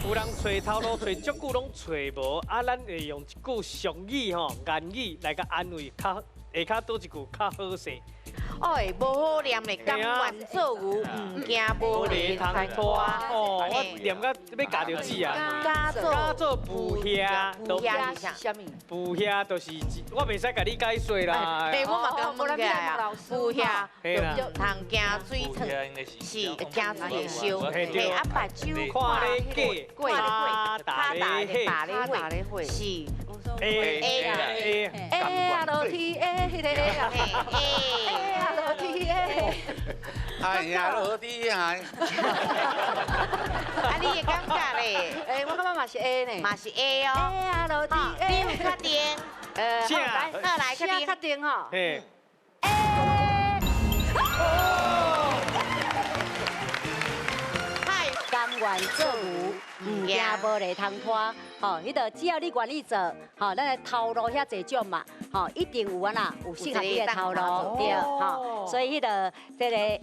有人揣頭路揣足久攏揣無，啊，咱會用一句俗語吼、諺語來共安慰，較下跤佗一句較好勢。哎，無好念咧，甘願做牛，毋驚無犁通拖。哦，我念甲欲咬著舌啊！敢做敢做父兄，父兄是啥？啥物？父兄就是我袂使共你解說啦。嘿，我嘛剛問起來啊，父兄嘿啦。通驚水燙，是驚水會燒。嘿對。嘿，啊，目睭看咧過，過跤踏咧火，跤踏咧火，是。 A A 欸啊落天欸，彼个欸啊，嘿，欸啊落天欸。哎呀，落地啊！啊，你的感覺咧？欸，我感覺嘛是 A 呢。嘛是 A 哦。欸啊落地你有確定？啥好來，好來確定確定吼。嘿。 A。哦。嗨，甘願做牛，毋驚無犁通拖。吼，彼個只要你願意做，吼，咱的頭路遐濟種嘛，吼，一定有按怎，有適合你的頭路，對，吼，所以彼個這个。